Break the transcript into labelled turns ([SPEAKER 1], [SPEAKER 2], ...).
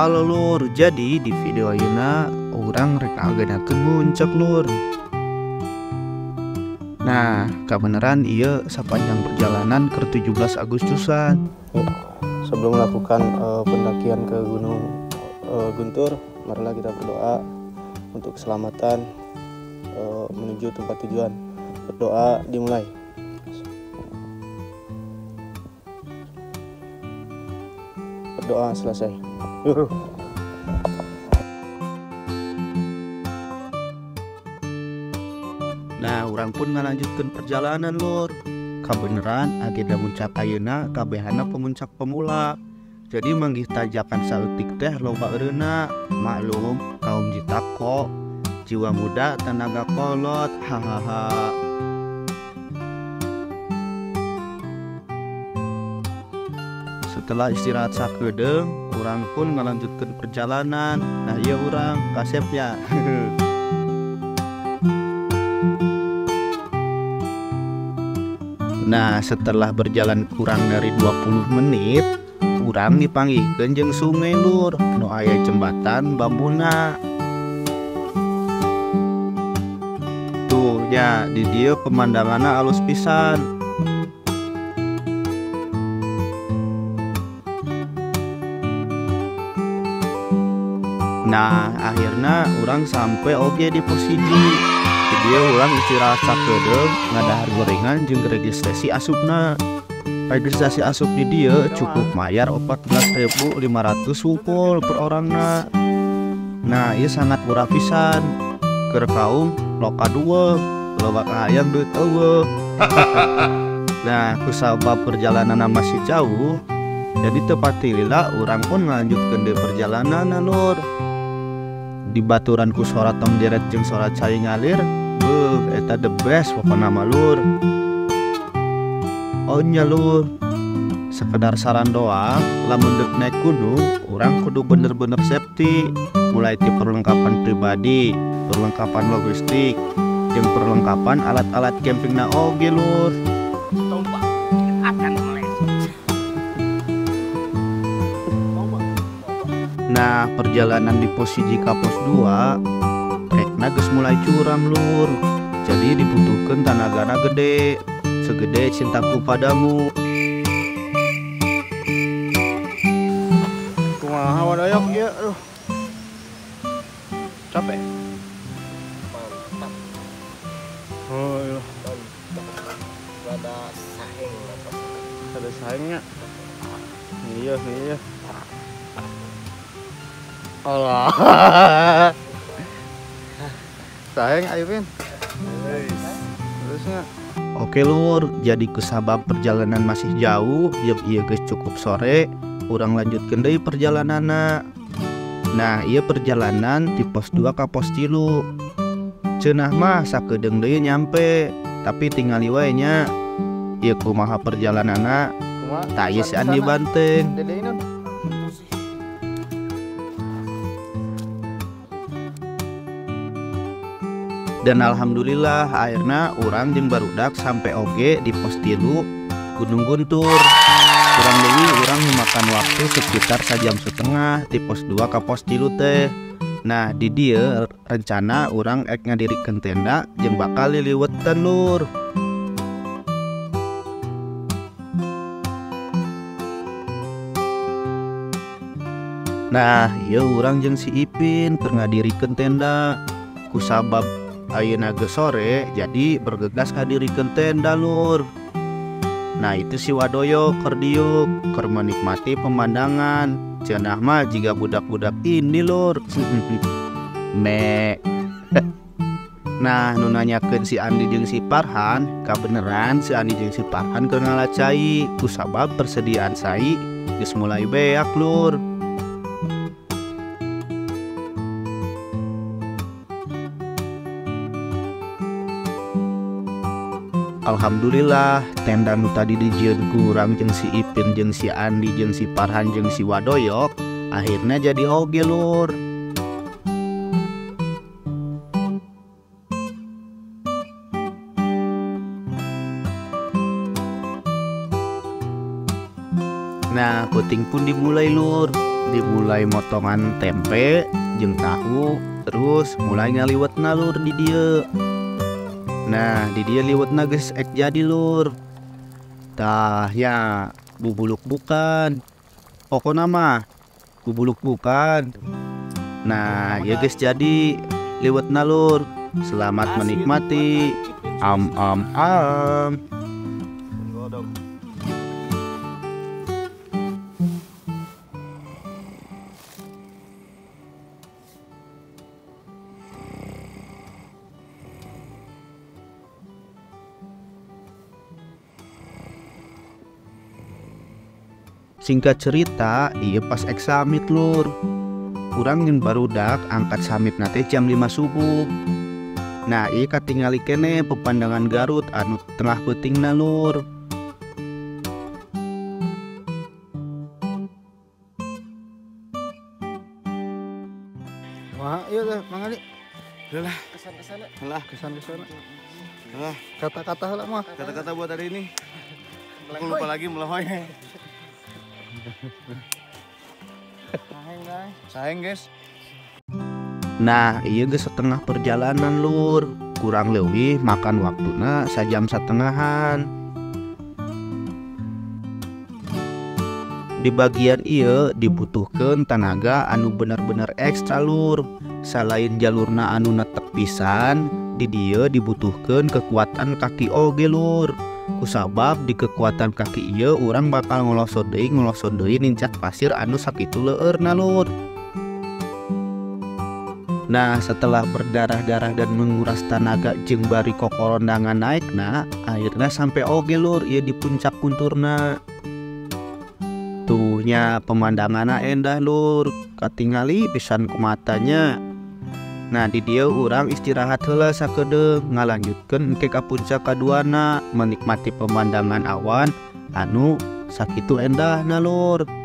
[SPEAKER 1] Halo lur, jadi di video ayeuna urang rek ngagenakeun muncak lur. Nah, kabeneran ieu sapanjang perjalanan ke 17 Agustusan.
[SPEAKER 2] Sebelum melakukan pendakian ke Gunung Guntur, marilah kita berdoa untuk keselamatan menuju tempat tujuan. Berdoa dimulai. Berdoa selesai.
[SPEAKER 1] Nah, urang pun ngalanjutkeun perjalanan lur. Kabeneran agenda muncak ayeuna kabehana pemuncak pemula. Jadi manggih tajakan saeutik teh loba eureuna. Maklum kaum jitako, jiwa muda tenaga kolot, hahaha. Setelah istirahat sakedeung, urang pun ngalanjutkeun perjalanan. Nah, ieu urang kasep ya. Nah, setelah berjalan kurang dari 20 menit, urang dipanggihkeun jeung sungai lur, nu aya jembatan bambuna. Tuh nya, di dieu pemandanganna alus pisan. Nah, akhirnya urang sampai oge di pos hiji. Di dieu urang istirahat sakedeung, ngadahar gorengan jeung registrasi asupna. Registrasi asup di dieu cukup mayar 14.500 wungkul per orangna. Nah, ieu sangat murah pisan. Keur kaum loka dua, loba hayang duit eueuh. Nah, kusabab perjalanan masih jauh, jadi teu pati lila urang pun ngalanjutkeun deui perjalanan lur. Di baturan ku sora tong deret jeung sora cai ngalir, beuh eta the best pokona mah lur. Oh nya lur, sekedar saran doang, lamun deuk naik gunung, urang kudu bener-bener safety, mulai ti perlengkapan pribadi, perlengkapan logistik, jeung perlengkapan alat-alat campingna oge lur.
[SPEAKER 3] Tombak akan meleset.
[SPEAKER 1] Nah, perjalanan di pos 1 ka pos 2, trekna geus mulai curam lur. Jadi dibutuhkeun tanagana gede, segede cintaku padamu.
[SPEAKER 2] Kumaha wadoyok ieu, aduh. Capek.
[SPEAKER 3] Mantap.
[SPEAKER 2] Oh, iya.
[SPEAKER 3] Mantap. Rada saheng apa?
[SPEAKER 2] Rada sahengnya. Iya, iya. Allah. Sayang ayo Pin. Terusnya.
[SPEAKER 1] Oke lur, jadi kusabab perjalanan masih jauh, jeung ieu geus cukup sore, urang lanjutkeun deui perjalananna. Nah, ieu perjalanan di pos 2 ka pos 3. Cenah mah sakedeung deui nyampe, tapi tingali wae nya. Ieu kumaha perjalananna? Tah ieu si Andi Banteng. Dan alhamdulillah akhirnya urang jeung barudak sampai oge di pos 3 Gunung Guntur. Kurang lebih urang memakan waktu sekitar 1,5 jam di pos 2 ka pos 3 teh. Nah, di dieu rencana urang ek ngadirikeun tenda jeung bakal liliwetan lur. Nah, ieu urang jeung si Ipin keur ngadirikeun tenda. Kusabab ayeuna geus sore, jadi bergegas ngadirikeun tenda lur. Nah, itu si Wadoyo keur diuk, keur menikmati pemandangan. Cenah mah jiga budak-budak ini lur. Me. Nah, nu nanyakeun si Andi jeung si Parhan, kabeneran si Andi jeung si Parhan keur ngala cai, kusabab persediaan cai geus mulai beak lur. Alhamdulillah, tenda nu tadi dijieun ku urang jeung si Ipin jeung si Andi jeung si Parhan jeung si Wadoyok akhirnya jadi oge lur. Nah, peuting pun dimulai lur. Dimulai motongan tempe jeung tahu, terus mulai ngaliwetna lur di dieu. Nah, di dieu liwetna geus ek jadi lur. Tah ya, bubuluk bukan. Pokona mah bubuluk bukan. Nah, ya geus jadi liwetna lur. Selamat menikmati. Am am am. Singkat cerita, iya pas ek summit lur. Urang jeung barudak angkat summit nate jam 5 subuh. Nah, iya katingali kene pemandangan Garut anu tengah peutingna lur.
[SPEAKER 2] Wah, iya teh, Mang Ali.
[SPEAKER 4] Lah,
[SPEAKER 3] Kesan-kesana.
[SPEAKER 4] lah,
[SPEAKER 2] Kesan-kesana.
[SPEAKER 4] lah.
[SPEAKER 2] Kata-kata heula mah.
[SPEAKER 4] Kata-kata buat hari ini. Aku lupa lagi melehoy.
[SPEAKER 2] Saheng, guys.
[SPEAKER 4] Sayang, guys.
[SPEAKER 1] Nah, iya geus setengah perjalanan lur. Kurang leuwih makan waktuna sajam satengahan. Di bagian ieu dibutuhkeun tanaga anu bener-bener ekstra lur. Salain jalurna anu netep pisan, di dieu dibutuhkeun kekuatan kaki oge lur. Kusabab di kekuatan kaki ieu urang bakal ngolosot deui nincak pasir anu sakitu leueurna lur. Nah, setelah berdarah-darah dan menguras tanaga jeung bari kokorondangan naikna, akhirnya sampai oge lur ieu di puncak Kunturna. Tuh nya pemandanganna endah lur, katingali pisan ku matanya. Nah, di dieu urang istirahat heula sakedeung ngalanjutkeun engke ka puncak kaduana menikmati pemandangan awan anu sakitu endahna lur.